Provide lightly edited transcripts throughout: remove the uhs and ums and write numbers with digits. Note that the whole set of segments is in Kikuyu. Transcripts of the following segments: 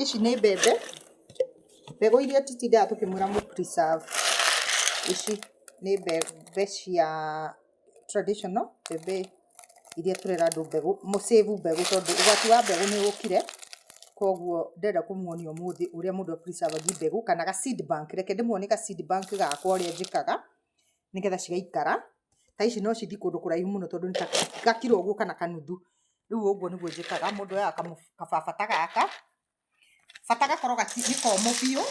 Ici nĩ mbembe, mbegũ iria tũtindaga tũkĩmwĩra mũ preserve. Ici nĩ mbembe cia traditional, mbembe iria tũrera andũ mbegũ, mũ save mbegũ tondũ ũgwati wa mbegũ nĩ ũkire, koguo ndĩrenda kũmuonia ũmũthĩ ũrĩa mũndũ a preserve mbegũ kana ga seed bank. Reke ndĩmuonie ga seed bank gakwa ũrĩa njĩkaga, nĩgetha cigaikara. Ta ici no cithiĩ kũndũ kũraihu mũno tondũ nĩ ta gakiro ũguo kana kanuthu. Rĩu ũguo nĩguo njĩkaga, mũndũ oyaga kababa ta gaka, bata gakorwo nĩ komũ biũ,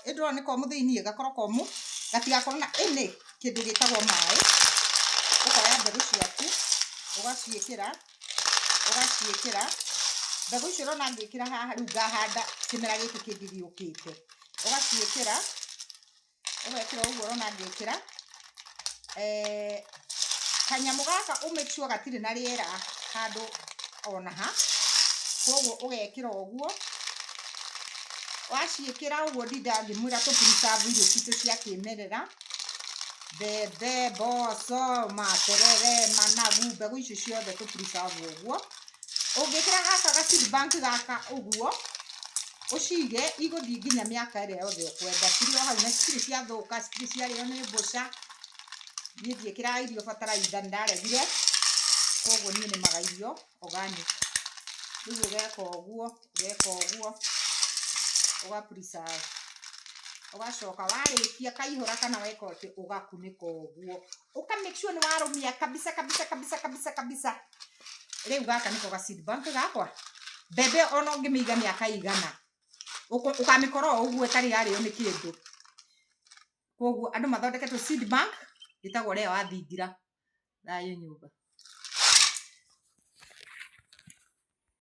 ĩ ndũrona nĩ komũ thĩiniĩ, gakorwo komũ, gatigakorwo na any kĩndũ gĩtagwo maĩ, ũkoya mbegũ ciaku, ũgaciĩkĩra, ũgaciĩkĩra, mbegũ icio ũrona ngĩkĩra haha rĩu ngahanda kĩmera gĩkĩ kĩngĩ gĩũkĩte, ũgaciĩkĩra, ũgekĩra ũguo ũrona ngĩkĩra, kanyamũ gaka ũ make sure gatirĩ na rĩera handũ ona ha, koguo ũgekĩra ũguo, waciĩkĩra ũguo ndindaga ngĩmwĩra tũ preserve irio citũ cia kĩmerera, mbembe, mboco, materere, managu, mbegũ icio ciothe tũ preserve ũguo, ũngĩkĩra gaka ga seed bank gaka ũguo, ũcige igũthiĩ nginya mĩaka ĩrĩa yothe ũkwenda, cirĩ o hau na citirĩ ciathũka, citirĩ ciarĩo nĩ mbũca, niĩ ndiĩkĩraga irio bataraitha nĩ ndaregire, koguo niĩ nĩmaga irio organic. Rĩu ũgeka ũguo, ũgeka ũguo, ũga preserve. Ũgacoka warĩkia kaihũra kana weka atĩ ũgakunĩka ũguo, ũka make sure nĩ warũmia kabisa kabisa kabisa kabisa kabisa. Rĩu gaka nĩko ga seed bank gakwa. Mbembe ona ũngĩmĩiga mĩaka ĩigana, ũkamĩkora o ũguo ĩtarĩ yarĩo nĩ kĩndũ. Koguo andũ mathondeketwo seed bank, ĩtagwo Lea wa Thingira. Thayũ nyũmba.